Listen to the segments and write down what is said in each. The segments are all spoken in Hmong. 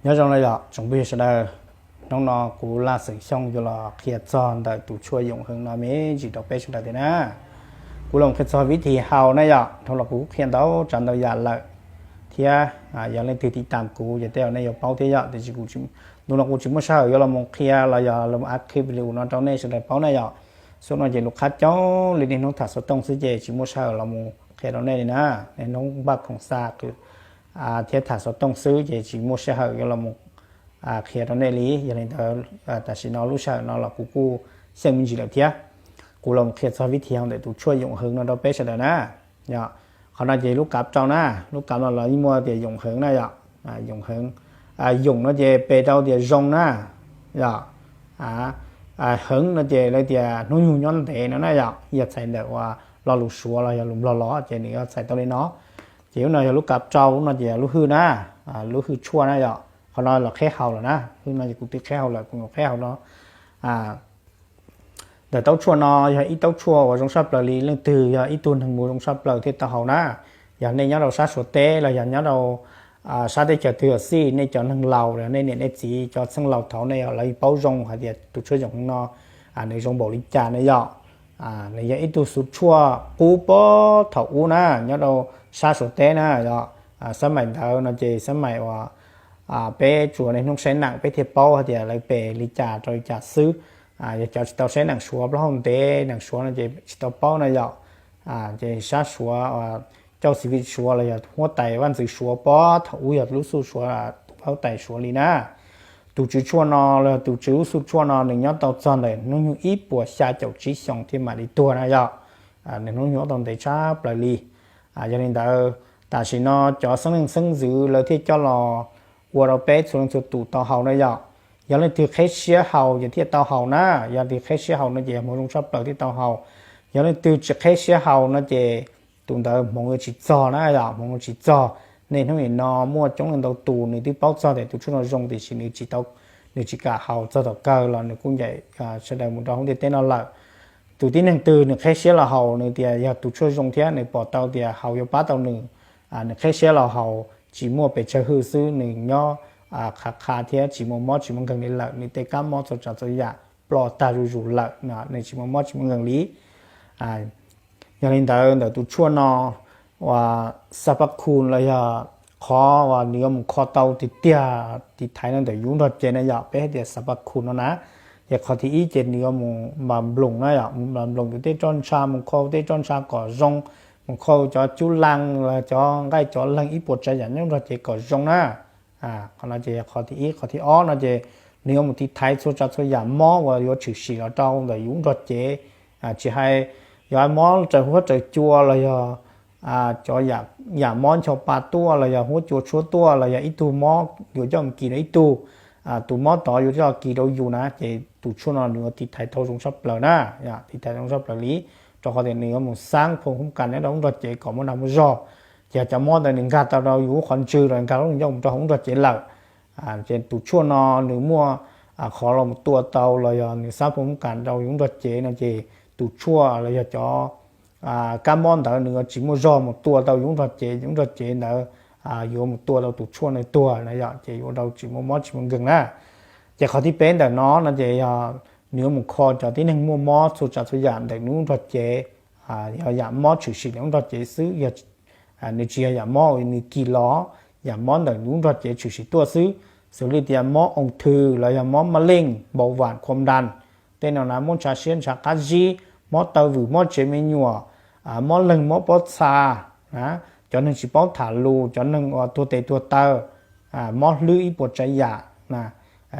Nyob zoo na yom tsoom phooj ywg sawv daws, hnub no kuv Laj Xeem Xyooj yuav los qhia txog ntawm tus tshuaj yoom heev no me ntsis rau peb sawv daws thiab na. Kuv los qhia txog vib thi hau na yom, dhau los kuv qhia ntau tsav ntau yam lawm thiab. Yog leej twg tiv tam kuv ces tej zaum nej yuav paub thiab yom, tiam sis ntu no kuv tsis muaj sij hawm yuav los mus qhia los yog los mus a khib li no rau nej sawv daws paub na yom. Xub no ces lus qhab coob li niaj hnub tham xov tooj xwb ces tsis muaj sij hawm los mus qhia rau nej li na. Niaj hnub npaj khoom xa thiab tham xov tooj xwb ces tsis muaj sij hawm yuav los mus qhia rau nej li. Yog li ntawd tam sim no lub sij hawm no los kuv kuj xyeej me ntsis lawm thiab. Kuv los qhia txog vib thi hau ntawm tus tshuaj yoom heev no rau peb sawv daws na. Yog, qhov no ces lub kav rau na, lub kav no los yeej muaj tias yoom heev na yom. Yoom heev, yoom no ces pe rau tias zoo na yom. Heev no ces lawv tias hnub nyoog nyob ntev no na yom, yog txhais ntawm uas lo lus Suav los yog lus Nplog los ces nws yog txhais tau li no. Ces lub no yog lub kav rau, lub no ces yog lub hwj na, lub hwj tshuaj na yom. Qhov no los qheb haus lawm na, hwj no ces kuv twb qheb haus lawm, kuv yuav qheb haus no. Ntawm taub tshuaj no yog ib taub tshuaj uas zoo tshaj plaws li, leej twg yog ib tug neeg mus zoo tshaj plaws thiaj tau haus na. Yog nej nyob rau sab Suav teb los yog nyob rau sab teb chaws twg los xij, nej cov neeg laus los nej niam nej txiv cov txheej laus thaud nej lawv paub zoo hais tias tus tshuaj yoom heev no nws zoo npaum li cas na yom. Nws yog ib tug xuv tshuaj qub puag thaum ub na, nyob rau sab Suav teb na yom. Xab maim ntawd no ces xab maim uas peb tsuas niaj hnub saib neem peb thiaj paub hais tias lawv pe li cas rau li cas xwb. Yog cov tsis tau saib neem Suav plaub hau ntev, neem Suav no ces tsis tau paub na yom. Ces sab Suav, cauj xi vi Suav los yog huab tais vaj ntxwv Suav puag thaum ub yog lub xuj Suav, huab tais Suav li na. Tus tswv tshuaj no los yog tus tswv lub xuj tshuaj no nws nyob tau txog ntawm hnub nyoog ib puas xya caum tsib xyoos thiaj mam li tuag na yom. Nws hnub nyoog tau ntev tshaj plaws li. Yog li ntawd tam sim no cov xeeb leej xeeb ntxwv lawv thiaj coj los ua rau peb txhua leej txhua tus tau haus na yom. Yog leej twg qheb siab haus ces thiaj tau haus na. Yog leej twg qheb siab haus no ces yog hmoov zoo tshaj plaws thiaj tau haus. Yog leej twg tsis qheb siab haus no ces tus ntawd hmoov yuav tsis txog na yom, hmoov yuav tsis txog. Niaj hnub nim no muaj coob leej ntau tus nws twb paub txog tias tus tshuaj no zoo tiam sis nws tsis kam haus, txog thaum kawg los nws kuj ncaim sawv daws mus rau hauv ntiaj teb no lawm. Tus tib neeg twg nws qheb siab los haus, nws tias yog tus tshuaj zoo thiab nws pom tau tias haus yuav pab tau nws, nws qheb siab los haus tsis muaj pes tsawg hwj xwb, nws nyob qha qha thiab tsis muaj mob tsis muaj nkeeg li lawm, nws tej kab mob txhua tsav txhua yam ploj tag zuj zus lawm, nws tsis muaj mob tsis muaj nkeeg li. Yog li ntawd ntawm tus tshuaj no uas xab pab khu los yog qhov uas nws yuav mus kho tau tiag tiag tiv thaiv no ntawm yus lub nrog cev na yom, peb hais tias xab pab khu no na. Ces qhov thib ib ces nws yuav mus npam nploos na yom, mus npam nploos yus tej roj ntsha, mus kho tej roj ntsha kom zoo, mus kho cov cub leeg los cov nqaij cov leeg ib puas tsav yam nyob nrog cev kom zoo na. Qhov no ces qhov thib ib. Qhov thib ob no ces nws yuav mus tiv thaiv txhua tsav txhua yam mob uas yuav tshwm sim los rau ntawm yus lub nrog cev. Tsis hais yog mob raws huab raws cua los yog cov yam mob ncho pa tuaj los yog huab cua tshuab tuaj los yog ib tug mob yuav coj mus kis rau ib tug, tus mob tod yuav coj kis rau yus na, ces tus tshuaj no nws yuav tiv thaiv tau zoo tshaj plaws na, tiv thaiv zoo tshaj plaws li, rau qhov tias nws yuav mus xab phoo hoob kas nyob rau lub nrog cev kom muaj dag muaj zog. Ces cov mob ntawd nws nkag tau rau yus lub qhov ntswg los nkag lub ncauj mus rau hauv lub nrog cev lawm, ces tus tshuaj no nws muaj qhov los mus tua tau los yog nws xab phoo hoob kas rau yus lub nrog cev no ces tus tshuaj los yog cov kab mob ntawd nws yuav tsis muaj zog mus tua tau yus lub nrog cev, yus lub nrog cev ntawd yuav mus tua tau tus tshuaj no tuag na yom, ces yuav ua rau tsis muaj mob tsis muaj nkeeg na. Ces qhov thib peb ntawm no no ces yog nws yuav mus kho cov tib neeg muaj mob txhua tsav txhua yam ntawm nws lub nrog cev, yog yam mob tshwm sim ntawm lub nrog cev xwb, nws tsis yog yam mob uas nws kis los, yam mob ntawm nws lub nrog cev tshwm sim tuaj xwb, xws li tias mob oo thw los yog mob mab leej npau vam khua nras, tej no na, mob ntshav siab ntshav qab zib, mob taw vwm mob tsev me nyuam, mob leeg mob pob txha, cov neeg tsis paub tham lus, cov neeg uas tuag tes tuag taw, mob hlwb ib puas tsav yam,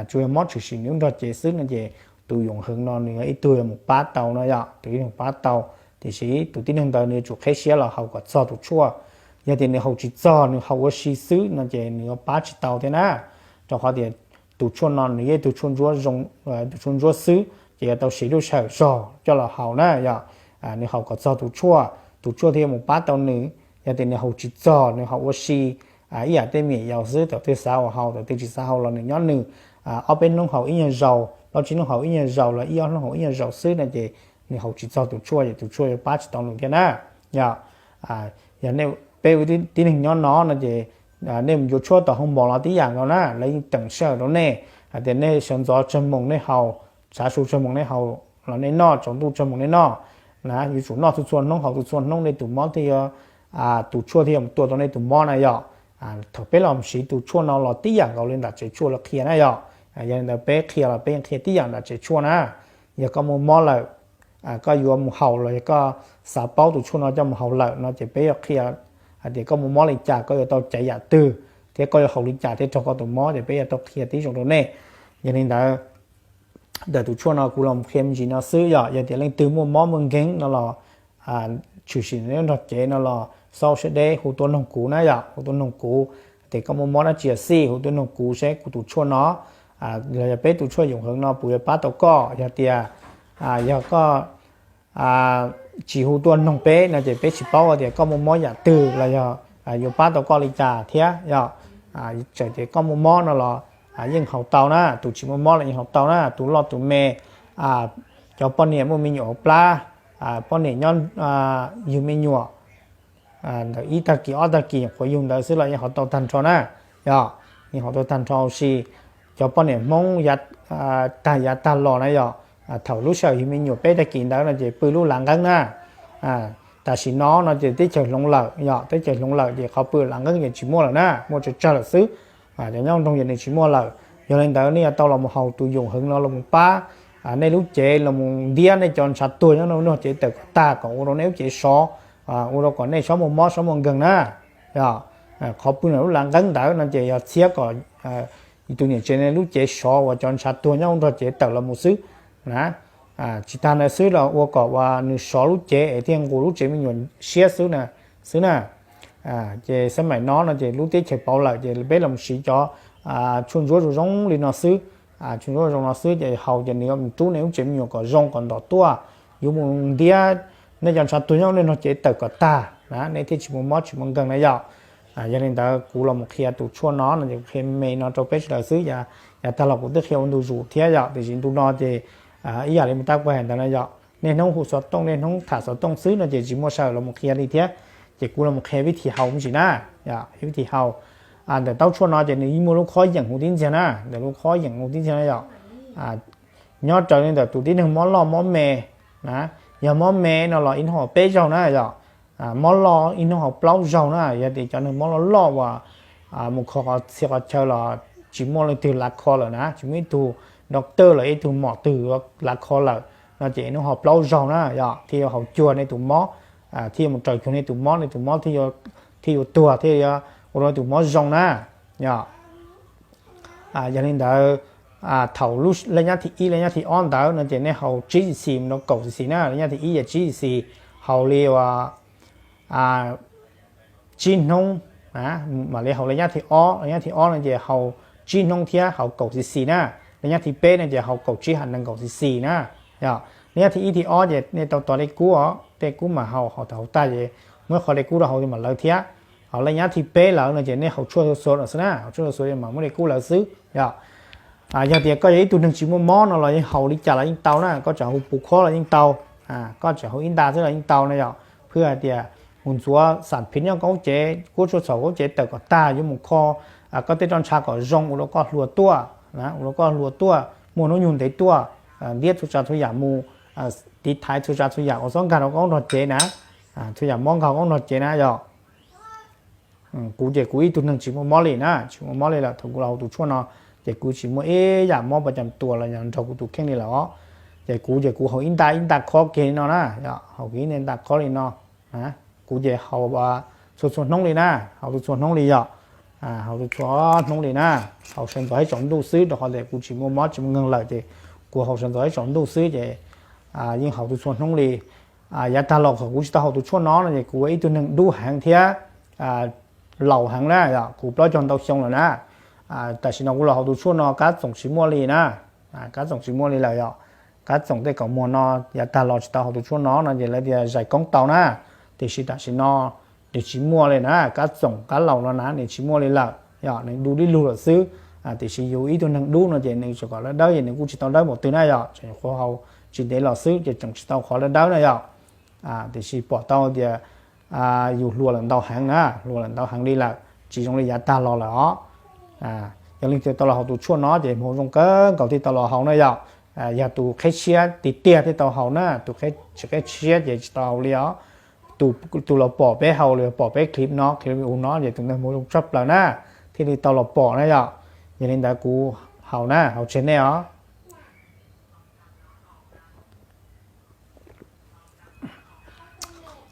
tsuas yog mob tshwm sim nws lub nrog cev xwb no ces tus yoom heev no nws yog ib tug yuav mus pab tau no yom, tus ib tug pab tau. Tiam sis tus tib neeg ntawd nws yuav tsum qheb siab los haus kom txog tus tshuaj. Yog tias nws haus tsis txog, nws haus ua si xwb no ces nws yuav pab tsis tau thiab na, rau qhov tias tus tshuaj no nws yog tus tshuaj ntsuab zoo, tus tshuaj ntsuab xwb ces yuav tau siv lub sij hawm zog coj los haus na yom. Nws haus kom txog tus tshuaj, tus tshuaj thiaj mus pab tau nws. Yog tias nws haus tsis txog, nws haus ua si, ib yam tej me nyuam yaus xwb, thaum twg xav haus haus, thaum twg tsis xav haus los nws nyob nws, ob peb hnub haus ib nyuag zaus, plaub tsib hnub haus ib nyuag zaus los ib ob hnub haus ib nyuag zaus xwb no ces nws haus tsis txog tus tshuaj ces tus tshuaj yuav pab tsis tau nws thiab na. Yog, yog nej, peb ua tib neeg nyob no no ces nej mus ncuav tshuaj tom hoo mos los tib yam nkaus na, lawv yeej teem sij hawm rau nej hais tias nej sawv ntxov tsawg moos nej haus, sawv su tsawg moos nej haus los nej noj, tsaus ntuj tsawg moos nej noj na. Yuav tsum noj txhua txhua hnub haus txhua txhua hnub nej tus mob thiaj yuav, tus tshuaj thiaj yuav mus tua tau nej tus mob na yom. Thaum peb los siv tus tshuaj no los tib yam nkaus li nram tsev tshuaj lawv qhia na yom. Yog li ntawd peb qhia los peb yeej qhia tib yam nram tsev tshuaj na. Yog koj muaj mob lawm, koj yuav mus haus los yog koj xav paub tus tshuaj no coj mus haus lawm no ces peb yuav qhia hais tias koj muaj mob li cas, koj yuav tau caiv yam twg, thiab koj yuav haus li cas thiaj raug koj tus mob ces peb yuav tau qhia tib zoo rau nej. Yog li ntawd, ntawm tus tshuaj no kuv los qhia me ntsis no xwb yom. Yog tias leej twg muaj mob muaj nkeeg no los tshwm sim nyob nrog cev no los xaub siab deb hu tuaj noog kuv na yom, hu tuaj noog kuv. Tias koj muaj mob dab tsi xij hu tuaj noog kuv seb kuv tus tshuaj no los yog peb tus tshuaj yoom heev no puas yuav pab tau koj. Yog tias, yog koj tsis hu tuaj noog peb no ces peb tsis paub tias koj muaj mob yam twg los yog yuav pab tau koj li cas thiab yom. Txawm tias koj muaj mob no los yeej haus tau na, tus tsis muaj mob los yeej haus tau na, tus loj tus me, cov poj niam muaj me nyuam hauv plab, poj niam nyob yug me nyuam ntawm ib tag kis ob tag kis nyuam qhuav yug ntawd xwb los yeej haus tau tag nrho na yom. Yeej haus tau tag nrho huv si. Cov poj niam Hmoob tag yav tag los na yom, thaum lub sij hawm yug me nyuam peb tag kis ntawd no ces pw lub lav nqeeb na. Tam sim no no ces teb chaws hloov lawm yom, teb chaws hloov lawm ces qhov pw lav nqeeb ces tsis muaj lawm na, muaj tsawg tsawg lawm xwb. Cov nyob nroog ces nws tsis muaj lawm. Yog li ntawd nej yuav tau los mus haus tus yoom heev no los mus pab nej lub cev, los mus ntiab nej cov ntshav tuag nyob nroog cev tawm kom tag kom ua rau nej lub cev sov, ua rau kom nej txhob muaj mob txhob muaj nkeeg na. Qhov pw ntawm lub lav nqeeb ntawd no ces yog txhiab kom tus niam tsev nej lub cev sov uas cov ntshav tuag nyob nroog cev tawm los mus xwb na. Tsis tag ntawd xwb los ua kom uas nws sov lub cev es thiaj nqus lub tsev me nyuam siab xwb na. Ces xab maim no no ces lub teb chaws pauv lawm ces peb los siv cov tshuaj ntsuab zoo zoo li no xwb. Tshuaj ntsuab zoo no xwb ces haus ces nws yuav mus rub nej lub tsev me nyuam kom zoo kom ntom tuaj, yuav mus ntiab nej cov ntshav tuag nyob nej nroog cev tawm kom tag na, nej thiaj tsis muaj mob tsis muaj nkeeg na yom. Yog li ntawd kuv los mus qhia tus tshuaj no no ces kuv qhia me no rau peb sawv daws xwb, yav tag los kuv twb qhia ua ntu zus thiab yom, tiam sis ntu no ces ib yam li mus tab pag hais ntawd na yom, niaj hnub hu xov tooj niaj hnub tham xov tooj xwb no ces tsis muaj sij hawm los mus qhia li thiab. Ces kuv los mus qhia vib thim haus me ntsis na, vib thim haus. Ntawm taub tshuaj no ces nws yeej muaj lub khob yeem hu tib ntxiag na, ntawm lub khob yeem hu tib ntxiag na yom. Nyob raws li ntawm tus tib neeg mob loj mob me na, yog mob me no los ib hnub haus peb zaug na yom, mob loj ib hnub haus plaub zaug na. Yog tias cov neeg mob loj loj uas mus kho qhov txhia qhov chaw los tsis muaj leej twg lav kho lawm na, tsis muaj ib tug doctor los ib tug mom twg lav kho lawm no ces ib hnub haus plaub zaug na yom, thiaj yuav haus cuag nej tus mob, thiaj yuav mus raws cuag nej tus mob, nej tus mob thiaj yuav tuag, thiaj yuav ua rau nej tus mob zoo na yom. Yog li ntawd, thaum leej nyab thib ib leej nyab thib ob ntawd no ces nej haus tsib xis xis mus rau kaum xis xis na, leej nyab thib ib ces tsib xis xis, haus li uas tsib hnub, mam li haus leej nyab thib ob, leej nyab thib ob no ces haus tsib hnub thiab haus kaum xis xis na, leej nyab thib peb no ces haus kaum tsib ham nees nkaum xis xis na. Yog leej nyab thib ib thib ob ces nej tau tos dej kub os, dej kub mas haus, haus tag haus tag ces muab qho dej kub rau hauv mam lawv thiab. Ho leej nyab thib peb lawm no ces nej haus tshuaj xuav xuav lawm xwb na, haus tshuaj xuav xuav mam muab dej kub lawv xwb yom. Yog tias koj yog ib tug neeg tsis muaj mob no los yeej haus li cas los yeej tau na, koj tseem hu puv khuab los yeej tau, koj tseem hu ib nta xwb los yeej tau na yom. Phwj hais tias mus ntxuav xam phiv nyob koj lub cev, kuab tshuaj txhaum koj lub cev tawm kom tag, yuav mus kho koj tej roj ntsha kom zoo ua rau koj hluas tuaj, ua rau koj hluas tuaj, muaj hnub nyoog ntev tuaj, ntiab txhua tsav txhua yam mus, tiv thaiv txhua tsav txhua yam uas txhob nkag rau koj lub nrog cev na, txhua yam mob nkag koj lub nrog cev na yom. Kuv ces kuv ib tug neeg tsis muaj mob li na, tsis muaj mob li lawm, thaum kuv los haus tus tshuaj no ces kuv tsis muaj ib yam mob pas cam tuas los yog nrog kuv tus kheej li lawm os. Ces kuv ces kuv haus ib nta ib nta khob kiag li no na, haus ib nta ib nta khob li no. Kuv ces haus txhua txhua hnub li na, haus txhua txhua hnub li yom. Haus txhua txhua hnub li na, haus sawv ntxov ib tsaus ntuj xwb rau qhov tias kuv tsis muaj mob tsis muaj nkeeg lawm ces kuv haus sawv ntxov ib tsaus ntuj xwb ces yeej haus txhua txhua hnub li. Yav tag los qhov kuv tsis tau haus tus tshuaj no no ces kuv ua ib tug neeg dub heev thiab laus heev na yom, kuv plaub caug ntau xyoo lawm na. Tam sim no kuv los haus tus tshuaj no kab txoom tsis muaj li na, kab txoom tsis muaj li lawm yom. Kab txoom tej kaum muag no yav tag los tsis tau haus tus tshuaj no no ces lawv tias zais koob tau na, tiam sis tam sim no nws tsis muaj li na, kab txoom kab laus no na nws tsis muaj li lawm yom, nws du dib lug lawm xwb. Tiam sis yus ib tug neeg dub no ces nws tseem kom dawb dawb ces nws kuj tsis tau dawb npaum twg na yom, tseem nyuam qhuav haus tsis ntev los xwb ces tseem tsis tau qhov dawb dawb na yom. Tiam sis pom tau tias yus hluas lawm ntau heev na, hluas lawm ntau heev li lawm, tsis zoo li yav tag los lawm os. Yog leej twg tau los haus tus tshuaj no ces hmoov zoo kawg nkaus thiaj tau los haus na yom. Yog tus qheb tshiab tiag tiag thiaj tau haus na, tus tsis qheb tshiab ces tsis tau haus li os. Tus los pom peb haus li, pom peb clip no clip u no ces tus ntawd hmoov zoo tshaj plaws na, thiaj li tau los pom na yom. Yog li ntawd kuv haus na, haus tseg nej os.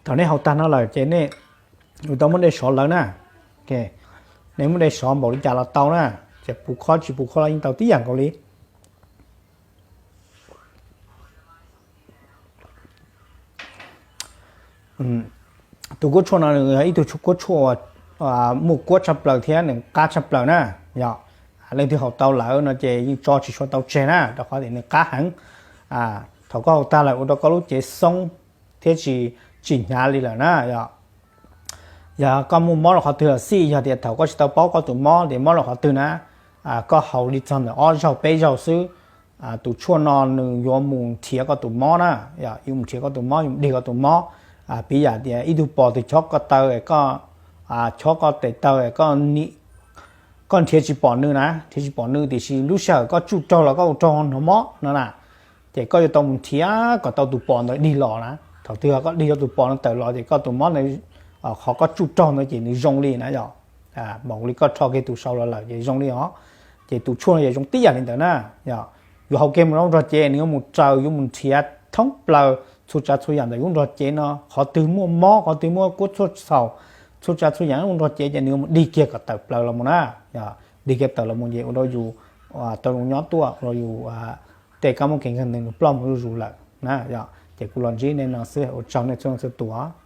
Thaum nej haus tag no lawm ces nej yuav tau muab dej sov lawv na. Nej muab dej sov npaum li cas los tau na, ces puv khob tsis puv khob los yeej tau tib yam nkaus li. Tus kuab tshuaj no nws yog ib tug kuab tshuaj uas muaj kuab tshaj plaws thiab nws qab tshaj plaws na. Yog leej twg haus tau lawm no ces yeej tso tsis tshua tau tseg na, rau qhov tias nws qab heev. Thaum koj haus tag lawm ua rau koj lub cev xoob thiab tsis tsim hnyav li lawm na yom. Yog koj muaj mob rau qhov twg los xij, yog tias thaum koj tsis tau paub koj tus mob tias mob rau qhov twg na, koj haus li txog ntawm ob zaug peb zaug xwb, tus tshuaj no nws yuav mus nrhiav koj tus mob na, yuav mus nrhiav koj tus mob, yuav mus dig koj tus mob. Piv yam tias ib tug pos twg chob koj taw, chob koj tes taw, koj nrhiav tsis pom nws na, nrhiav tsis pom nws tiam sis lub sij hawm koj tsuj raug los koj ua raug hnov mob no na, ces koj yuav tau mus nrhiav kom tau tus pos ntawd dig los na. Thaum twg koj dig tau tus pos no tawm los ces koj tus mob ntawd, qhov koj tsuj raug ntawd ces nws zoo li na yom. Npaum li koj rho kiag tus sau los lawm ces zoo li os. Ces tus tshuaj no yog zoo tib yam li ntawd na yom. Yuav haus kiag mus rau lub nrog cev, nws yuav mus raws, yuav mus nrhiav thoob plaws txhua tsav txhua yam ntawm lub nrog cev no, qhov twg muaj mob, qhov twg muaj kuab tshuaj xaus, txhua tsav txhua yam lub nrog cev ces nws yuav mus dig kiag kom tawm plaws los mus na. Dig kiag tawm los mus ces ua rau yus tau zoo nyob tuaj, ua rau yus tej kab mob kev nkeeg ntawd nws ploj mus zuj zus lawm na yom. Ces kuv los ntsib nej no xwb, ua tsaug nej txhua leej txhua tus.